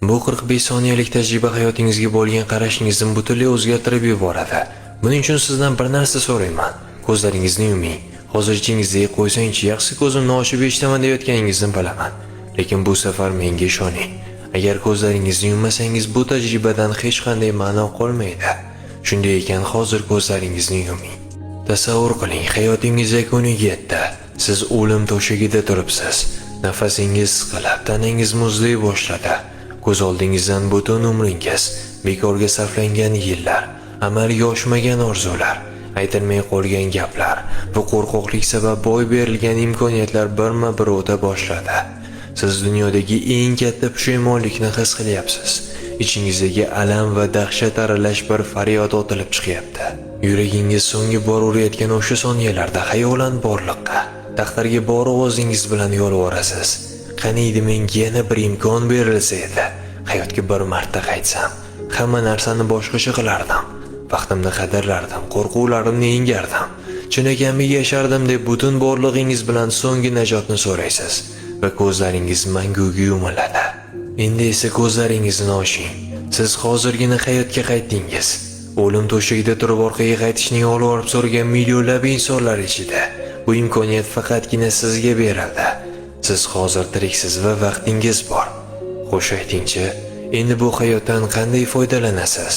Bu 45 soniyalik tajriba hayotingizga bo'lgan qarashingizni butunlay o'zgartirib yuboradi. Buning uchun sizdan bir narsa so'rayman. Ko'zlaringizni yuming. Hozir ichingizdagi "Qo'ysangchi, yaxshi ko'zimni ochib eshitaman" deyotganingizni bilaman. Lekin bu safar menga ishoning. Agar ko'zlaringizni yummasangiz, bu tajribadan hech qanday ma'no qolmaydi. Shunday ekan, hozir ko'zlaringizni yuming. Tasavvur qiling, hayotingiz yakuniga yetdi. Siz o'lim to'shagida turibsiz. Nafasingiz siqilib, tanangiz muzlay boshladi. Ko'z oldingizdan butun umringiz, bekorga sarflangan yillar, amalga oshmagan orzular, aytilmay qolgan gaplar va qo'rqoqlik sabab boy berilgan imkoniyatlar birma-bir o'ta boshladi. Siz dunyodagi eng katta pushaymonlikni his qilyapsiz. Ichingizdagi alam va dahshat aralash bir faryod otilib chiqyapti. Yuragingiz so'nggi bor urayotgan o'sha soniyalarda xayolan borliqqa, taqdirga bor ovozingiz bilan yolvorasiz. Qaniydi menga yana bir imkon berilsa edi. Hayotga bir marta qaytsam, hamma narsani boshqacha qilardim. Vaqtimni qadrlardim, qo'rquvlarimni yengardim. Chinakamiga yashardim deb butun borlig'ingiz bilan so'nggi najotni so'raysiz va ko'zlaringiz manguga yumiladi. Endi esa ko'zlaringizni oching. Siz hozirgina hayotga qaytdingiz. O'lim to'shagida turib orqaga qaytishni yolvorib so'ragan millionlab insonlar ichida bu imkoniyat faqatgina sizga berildi. Siz hozir tiriksiz va vaqtingiz bor. Xo'sh, aytingchi, endi bu hayotdan qanday foydalanasiz?